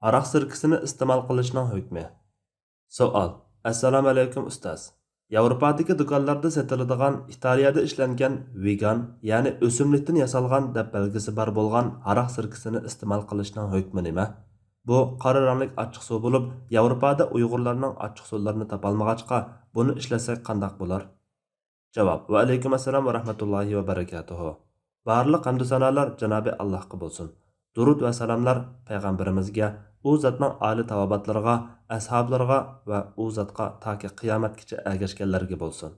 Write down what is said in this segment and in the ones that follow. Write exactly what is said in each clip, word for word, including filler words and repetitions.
ھاراق سىركىسىنى ئىستېمال قىلىشنىڭ ھۆكمى. سوئال. ئەسسالامۇئەلەيكۇم ئۇستاز. ياۋروپادىكى دۇكانلاردا سېتىلىدىغان ئىتالىيەدە ئىشلەنگەن ۋېگان، يەنى ئۆسۈملۈكتىن ياسالغان دەپ بەلگىسى بار بولغان ھاراق سىركىسىنى ئىستېمال قىلىشنىڭ ھۆكمى نېمە؟ بۇ قارا رەڭلىك ئاچچىق سۇ بولۇپ، ياۋروپادا ئۇيغۇرلارنىڭ ئاچچىق سۇلىرىنى تاپالمىغاچقا، بۇنى ئىشلەتسەك قانداق بولار؟ جاۋاب. ۋەئەلەيكۇم ئەسسالام ۋە رەھمەتۇللاھى ۋە بەرەكاتۇھۇ. بارلىق ھەمدۇ سانالار جانابى ئاللاھقا بولسۇن. دۇرۇد ۋە سالاملار پەيغەمبىرىمىزگە، ئۇ زاتنىڭ ئالىي تاۋابىئاتلىرىغا، ئەسھابلىرىغا ۋە ئۇ زاتقا تاكى قىيامەتكىچە ئەگەشكەنلەرگە بولسۇن.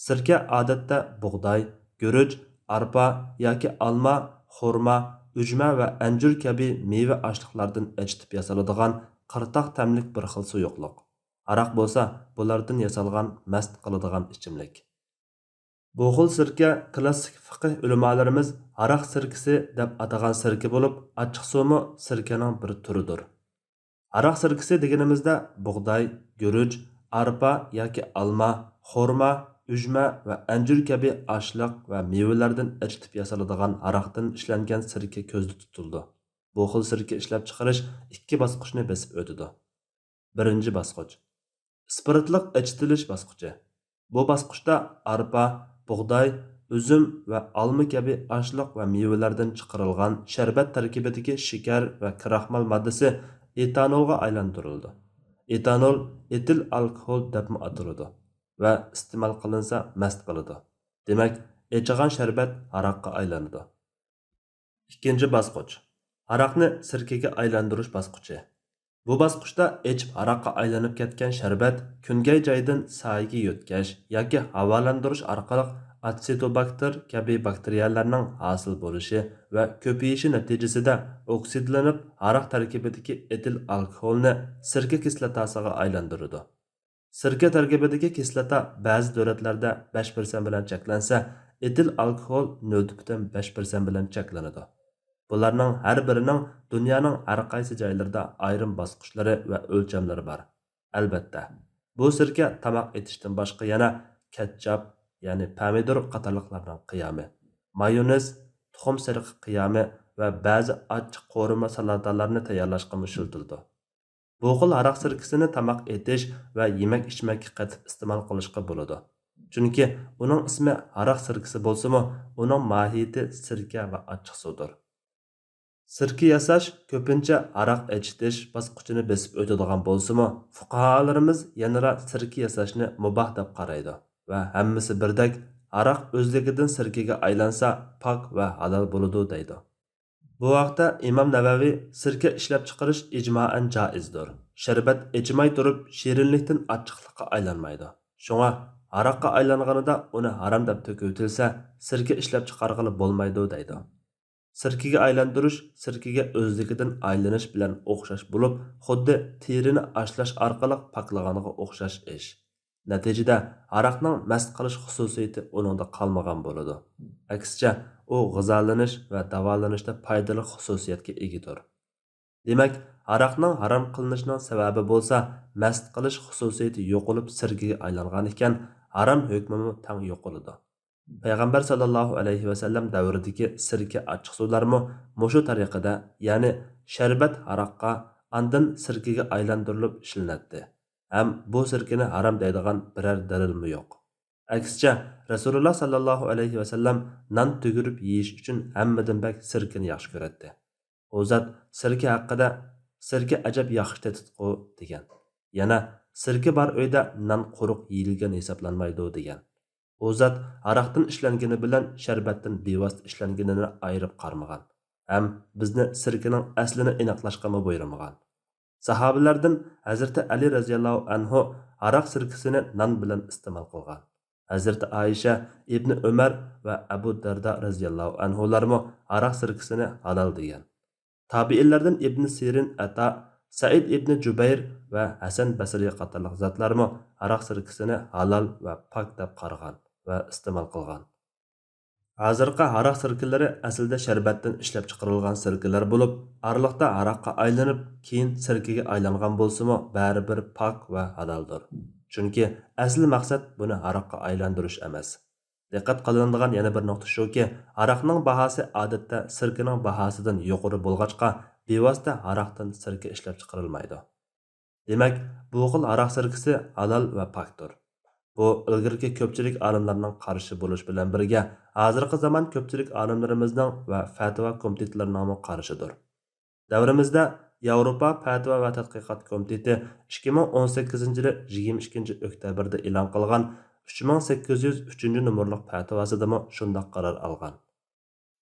سىركە ئادەتتە بۇغداي، گۈرۈچ، ئارپا ياكى ئالما، خورما، ئۈجمە ۋە ئەنجۈر كەبى مېۋە ئاشلىقلاردىن ئېچىتىپ ياسىلىدىغان قىرتاق تەملىك بىر خىل سۇيۇقلۇق. ھاراق بولسا بۇلاردىن ياسالغان مەست قىلىدىغان ئىچىملىك. بۇ خىل سىركە كلاسسىك فىقىھ ئۆلىمالىرىمىز ھاراق سىركىسى دەپ ئاتىغان سىركە بولۇپ، ئاچچىق سۇمۇ سىركىنىڭ بىر تۈرىدۇر. ھاراق سىركىسى دېگىنىمىزدە بۇغداي، گۈرۈچ، ئارپا ياكى ئالما، خورما، ئۈجمە ۋە ئەنجۈر كەبى ئاشلىق ۋە مېۋىلەردىن ئېچىتىپ ياسىلىدىغان ھاراقتىن ئىشلەنگەن سىركە كۆزدە تۇتۇلىدۇ. بۇ خىل سىركە ئىشلەپچىقىرىش ئىككى باسقۇچنى بېسىپ ئۆتىدۇ. بىرىنچى باسقۇچ. ئىسپىرتلىق ئېچىتىلىش باسقۇچى. بۇ باسقۇچتا ئارپا، بۇغداي، ئۈزۈم ۋە ئالما كەبى ئاشلىق ۋە مېۋىلەردىن چىقىرىلغان شەربەت تەركىبىدىكى شېكەر ۋە كراخمال ماددىسى ئېتانولغا ئايلاندۇرۇلىدۇ. ئېتانول ئېتىل ئالكوھول دەپمۇ ئاتىلىدۇ ۋە ئىستېمال قىلىنسا مەست قىلىدۇ. دېمەك، ئېچىغان شەربەت ھاراققا ئايلىنىدۇ. ئىككىنچى باسقۇچ. ھاراقنى سىركىگە ئايلاندۇرۇش باسقۇچى. بۇ باسقۇچتا ئېچىپ ھاراققا ئايلىنىپ كەتكەن شەربەت كۈنگەي جايدىن سايىگە يۆتكەش ياكى ھاۋالاندۇرۇش ئارقىلىق ئاتسېتوباكتېر كەبى باكتېرىيەلەرنىڭ ھاسىل بولۇشى ۋە كۆپىيىشى نەتىجىسىدە ئوكسىدلىنىپ، ھاراق تەركىبىدىكى ئېتىل ئالكوھولنى سىركە كىسلاتاسىغا ئايلاندۇرىدۇ. سىركە تەركىبىدىكى كىسلاتا بەزى دۆلەتلەردە بەش پىرسەنت بىلەن چەكلەنسە، ئېتىل ئالكوھول نۆل پۈتۈن بەش پىرسەنت بىلەن چەكلىنىدۇ. بۇلارنىڭ ھەر بىرىنىڭ دۇنيانىڭ ھەر قايسى جايلىرىدا ئايرىم باسقۇچلىرى ۋە ئۆلچەملىرى بار. ئەلبەتتە، بۇ سىركە تاماق ئېتىشتىن باشقا يەنە كەتچاپ، يەنى پەمىدۇر قاتارلىقلارنىڭ قىيامى، مايونېز، تۇخۇم سېرىقى قىيامى ۋە بەزى ئاچچىق قورۇما سالاتالارنى تەييارلاشقىمۇ ئىشلىتىلىدۇ. بۇ خىل ھاراق سىركىسىنى تاماق ئېتىش ۋە يېمەك-ئىچمەككە قېتىپ ئىستېمال قىلىشقا بولىدۇ. چۈنكى ئۇنىڭ ئىسمى ھاراق سىركىسى بولسىمۇ، ئۇنىڭ ماھىيىتى سىركە ۋە ئاچچىق سۇدۇر. سىركە ياساش كۆپىنچە ھاراق ئېچىتىش باسقۇچىنى بېسىپ ئۆتىدىغان بولسىمۇ، فۇقاھالىرىمىز يەنىلا سىركە ياساشنى مۇباھ دەپ قارايدۇ ۋە ھەممىسى بىردەك ھاراق ئۆزلۈكىدىن سىركىگە ئايلانسا پاك ۋە ھالال بولىدۇ دەيدۇ. بۇ ھەقتە ئىمام نەۋەۋى سىركە ئىشلەپچىقىرىش ئىجمائەن جائىزدۇر. شەربەت ئېچىماي تۇرۇپ شېرىنلىكتىن ئاچچىقلىققا ئايلانمايدۇ. شۇڭا ھاراققا ئايلانغىنىدا ئۇنى ھارام دەپ تۆكۈۋېتىلسە، سىركە ئىشلەپچىقارغىلى بولمايدۇ دەيدۇ. سىركىگە ئايلاندۇرۇش سىركىگە ئۆزلۈكىدىن ئايلىنىش بىلەن ئوخشاش بولۇپ، خۇددى تېرىنى ئاشلاش ئارقىلىق پاكلىغانغا ئوخشاش ئىش. نەتىجىدە، ھاراقنىڭ مەست قىلىش خۇسۇسىيىتى ئۇنىڭدا قالمىغان بولىدۇ. ئەكسىچە، ئۇ غىزالىنىش ۋە داۋالىنىشتا پايدىلىق خۇسۇسىيەتكە ئىگىدۇر. دېمەك، ھاراقنىڭ ھارام قىلىنىشىنىڭ سەۋەبى بولسا، مەست قىلىش خۇسۇسىيىتى يوقىلىپ سىركىگە ئايلانغان ئىكەن، ھارام ھۆكمىمۇ تەڭ يوقىلىدۇ. پەيغەمبەر ساللاللاھۇ ئەلەيھى ۋەسەللەم دەۋرىدىكى سىركە ئاچچىق سۇلارمۇ مۇشۇ تەرىقىدە، يەنى شەربەت ھاراققا، ئاندىن سىركىگە ئايلاندۇرۇلۇپ ئىشلىنەتتى. ھەم بۇ سىركىنى ھارام دەيدىغان بىرەر دەلىلمۇ يوق. ئەكسىچە، رەسۇلۇللا ساللاللاھۇ ئەلەيھى ۋەسەللەم نان تۈگۈرۈپ يېيىش ئۈچۈن ھەممىدىن بەك سىركىنى ياخشى كۆرەتتى. ئۇ زات سىركە ھەققىدە، «سىركە ئەجەب ياخشى تېتىدىغۇ» دېگەن. يەنە، «سىركە بار ئۆيدە نان قۇرۇق يېيىلگەن ھېسابلانمايدۇ» دېگەن. ئۇ زات ھاراقتىن ئىشلەنگىنى بىلەن شەربەتتىن بىۋاسىتە ئىشلەنگىنىنى ئايرىپ قارىمىغان ھەم بىزنى سىركىنىڭ ئەسلىنى ئېنىقلاشقىمۇ بۇيرۇمىغان. ساھابىلەردىن ھەزرىتى ئەلى رەزىياللاھۇ ئەنھۇ ھاراق سىركىسىنى نان بىلەن ئىستېمال قىلغان. ھەزرىتى ئائىشە، ئىبنى ئۆمەر ۋە ئەبۇ دەردا رەزىياللاھۇ ئەنھۇلارمۇ ھاراق سىركىسىنى ھالال دېگەن. تابىئىنلاردىن ئىبنى سىرىن، ئەتا، سەئىد ئىبنى جۇبەير ۋە ھەسەن بەسرى قاتارلىق زاتلارمۇ ھاراق سىركىسىنى ھالال ۋە پاك دەپ قارىغان ۋە ئىستېمال قىلغان. ھازىرقى ھاراق سىركىلىرى ئەسلىدە شەربەتتىن ئىشلەپچىقىرىلغان سىركىلەر بولۇپ، ئارىلىقتا ھاراققا ئايلىنىپ، كېيىن سىركىگە ئايلانغان بولسىمۇ، بەرىبىر پاك ۋە ھالالدۇر. چۈنكى ئەسلى مەقسەت بۇنى ھاراققا ئايلاندۇرۇش ئەمەس. دىققەت قىلىنىدىغان يەنە بىر نۇقتا شۇكى، ھاراقنىڭ باھاسى ئادەتتە سىركىنىڭ باھاسىدىن يۇقىرى بولغاچقا، بىۋاسىتە ھاراقتىن سىركە ئىشلەپچىقىرىلمايدۇ. دېمەك، بۇ خىل ھاراق سىركىسى ھالال ۋە پاكتۇر. بۇ ئىلگىرىكى كۆپچىلىك ئالىملارنىڭ قارشى بولۇشى بىلەن بىرگە، ھازىرقى زامان كۆپچىلىك ئالىملىرىمىزنىڭ ۋە پەتىۋا كومىتېتلىرىنىڭمۇ قارىشىدۇر. دەۋرىمىزدە ياۋروپا پەتىۋا ۋە تەتقىقات كومىتېتى ئىككى مىڭ ئون سەككىزىنچى يىلى يىگىرمە ئىككىنچى ئۆكتەبىردە ئېلان قىلغان ئۈچ مىڭ سەككىز يۈز ئۈچىنچى نومۇرلۇق پەتىۋاسىدىمۇ شۇنداق قارار ئالغان.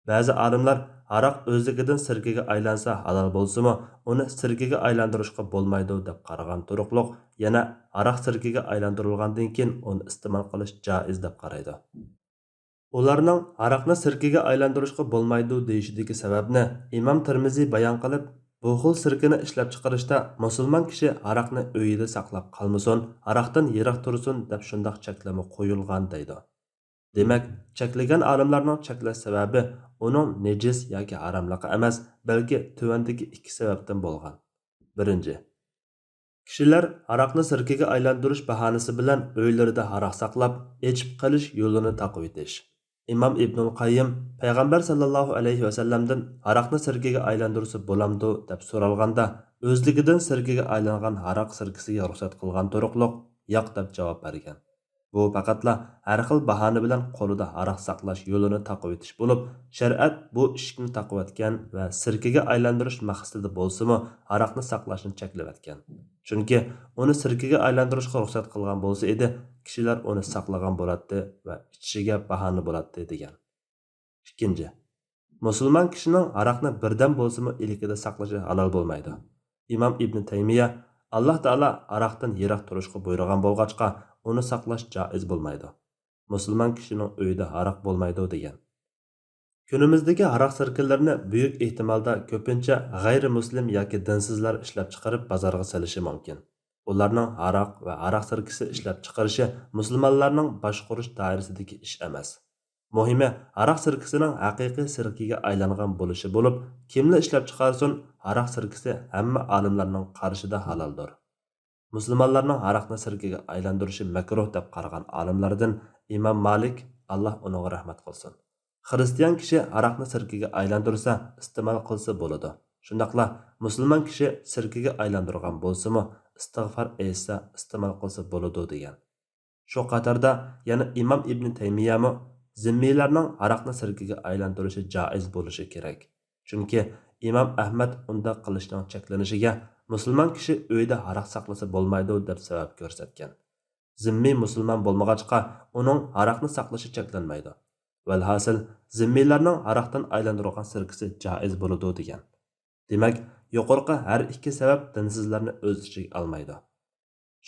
بەزى ئالىملار ھاراق ئۆزلۈكىدىن سىركىگە ئايلانسا ھالال بولسىمۇ، ئۇنى سىركىگە ئايلاندۇرۇشقا بولمايدۇ دەپ قارىغان تۇرۇقلۇق، يەنە ھاراق سىركىگە ئايلاندۇرۇلغاندىن كېيىن ئۇنى ئىستېمال قىلىش جائىز دەپ قارايدۇ. ئۇلارنىڭ ھاراقنى سىركىگە ئايلاندۇرۇشقا بولمايدۇ دېيىشىدىكى سەۋەبنى ئىمام تىرمىزى بايان قىلىپ، بۇ خىل سىركىنى ئىشلەپچىقىرىشتا مۇسۇلمان كىشى ھاراقنى ئۆيىدە ساقلاپ قالمىسۇن، ھاراقتىن يىراق تۇرسۇن دەپ شۇنداق چەكلىمە قويۇلغان دەيدۇ. دېمەك، چەكلىگەن ئالىملارنىڭ چەكلەش سەۋەبى ئۇنىڭ نىجىس ياكى ھاراملىقى ئەمەس، بەلكى تۆۋەندىكى ئىككى سەۋەبتىن بولغان. بىرىنچى، كىشىلەر ھاراقنى سىركىگە ئايلاندۇرۇش باھانىسى بىلەن ئۆيلىرىدە ھاراق ساقلاپ، ئېچىپ قېلىش يولىنى تاقىۋېتىش. ئىمام ئىبنۇل قەييىم پەيغەمبەر ساللاللاھۇ ئەلەيھى ۋەسەللەمدىن ھاراقنى سىركىگە ئايلاندۇرسا بولامدۇ دەپ سورالغاندا، ئۆزلۈكىدىن سىركىگە ئايلانغان ھاراق سىركىسىگە رۇخسەت قىلغان تۇرۇقلۇق ياق دەپ جاۋاب بەرگەن. بۇ پەقەتلا ھەر خىل باھانە بىلەن قولىدا ھاراق ساقلاش يولىنى تاقىۋېتىش بولۇپ، شەرىئەت بۇ ئىشىكنى تاقىۋەتكەن ۋە سىركىگە ئايلاندۇرۇش مەقسىتىدە بولسىمۇ ھاراقنى ساقلاشنى چەكلىۋەتكەن. چۈنكى ئۇنى سىركىگە ئايلاندۇرۇشقا رۇخسەت قىلغان بولسا ئىدى، كىشىلەر ئۇنى ساقلىغان بولاتتى ۋە ئىچىشىگە باھانە بولاتتى، دېگەن. ئىككىنچى، مۇسۇلمان كىشىنىڭ ھاراقنى بىردەم بولسىمۇ ئىلكىدە ساقلىشى ھالال بولمايدۇ. ئىمام ئىبن تەيمىيە، ئاللا تائالا ھاراقتىن يىراق تۇرۇشقا بۇيرۇغان بولغاچقا، ئۇنى ساقلاش جائىز بولمايدۇ. مۇسۇلمان كىشىنىڭ ئۆيىدە ھاراق بولمايدۇ، دېگەن. كۈنىمىزدىكى ھاراق سىركىلىرىنى بۈيۈك ئېھتىمالدا كۆپىنچە غەيرىي مۇسلىم ياكى دىنسىزلار ئىشلەپچىقىرىپ بازارغا سېلىشى مۇمكىن. ئۇلارنىڭ ھاراق ۋە ھاراق سىركىسى ئىشلەپچىقىرىشى مۇسۇلمانلارنىڭ باشقۇرۇش دائىرىسىدىكى ئىش ئەمەس. مۇھىمى، ھاراق سىركىسىنىڭ ھەقىقىي سىركىگە ئايلانغان بولۇشى بولۇپ، كىملا ئىشلەپچىقارسۇن، ھاراق سىركىسى ھەممە ئالىملارنىڭ قارىشىدا ھالالدۇر. مۇسۇلمانلارنىڭ ھاراقنى سىركىگە ئايلاندۇرۇشى مەكرۇھ دەپ قارىغان ئالىملاردىن ئىمام مالىك، ئاللا ئۇنىڭغا رەھمەت قىلسۇن. خىرىستىيان كىشى ھاراقنى سىركىگە ئايلاندۇرسا، ئىستېمال قىلسا بولىدۇ. شۇنداقلا مۇسۇلمان كىشى سىركىگە ئايلاندۇرغان بولسىمۇ، ئىستىغفار ئېيتسا، ئىستېمال قىلسا بولىدۇ، دېگەن. شۇ قاتاردا يەنە ئىمام ئىبن تەيمىيەمۇ زىممىيلارنىڭ ھاراقنى سىركىگە ئايلاندۇرۇشى جائىز بولۇشى كېرەك. چۈنكى ئىمام ئەھمەد ئۇنداق قىلىشنىڭ چەكلىنىشىگە مۇسۇلمان كىشى ئۆيىدە ھاراق ساقلىسا بولمايدۇ دەپ سەۋەب كۆرسەتكەن. زىممىي مۇسۇلمان بولمىغاچقا، ئۇنىڭ ھاراقنى ساقلىشى چەكلەنمەيدۇ. ۋەلھاسىل، زىممىيلارنىڭ ھاراقتىن ئايلاندۇرغان سىركىسى جائىز بولىدۇ، دېگەن. دېمەك، يۇقىرىقى ھەر ئىككى سەۋەب دىنسىزلارنى ئۆز ئىچىگە ئالمايدۇ.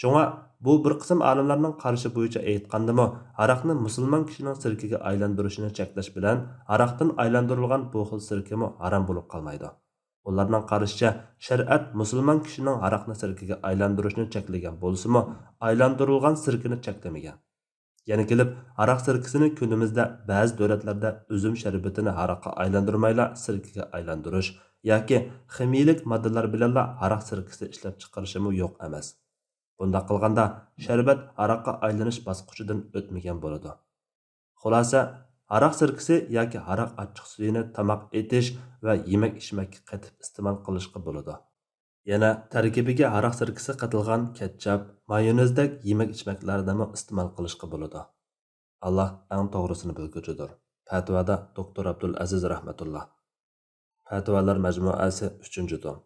شۇڭا بۇ بىر قىسىم ئالىملارنىڭ قارىشى بويىچە ئېيتقاندىمۇ، ھاراقنى مۇسۇلمان كىشىنىڭ سىركىگە ئايلاندۇرۇشىنى چەكلەش بىلەن ھاراقتىن ئايلاندۇرۇلغان بۇ خىل سىركىمۇ ھارام بولۇپ قالمايدۇ. ئۇلارنىڭ قارىشىچە، شەرىئەت مۇسۇلمان كىشىنىڭ ھاراقنى سىركىگە ئايلاندۇرۇشىنى چەكلىگەن بولسىمۇ، ئايلاندۇرۇلغان سىركىنى چەكلىمىگەن. يەنە كېلىپ، ھاراق سىركىسىنى كۈنىمىزدە بەزى دۆلەتلەردە ئۈزۈم شەربىتىنى ھاراققا ئايلاندۇرمايلا سىركىگە ئايلاندۇرۇش ياكى خىمىيىلىك ماددىلار بىلەنلا ھاراق سىركىسى ئىشلەپچىقىرىشىمۇ يوق ئەمەس. بۇنداق قىلغاندا، شەربەت ھاراققا ئايلىنىش باسقۇچىدىن ئۆتمىگەن بولىدۇ. خۇلاسە، ھاراق سىركىسى ياكى ھاراق ئاچچىق سۈيىنى تاماق ئېتىش ۋە يېمەك-ئىچمەككە قېتىپ ئىستېمال قىلىشقا بولىدۇ. يەنە تەركىبىگە ھاراق سىركىسى قېتىلغان كەتچاپ، مايونېزدەك يېمەك-ئىچمەكلەرنىمۇ ئىستېمال قىلىشقا بولىدۇ. ئاللا ئەڭ توغرىسىنى بىلگۈچىدۇر. پەتىۋادا دوكتور ئابدۇلئەزىز رەھمەتۇللا. پەتىۋالار مەجمۇئەسى، ئۈچىنچى توم.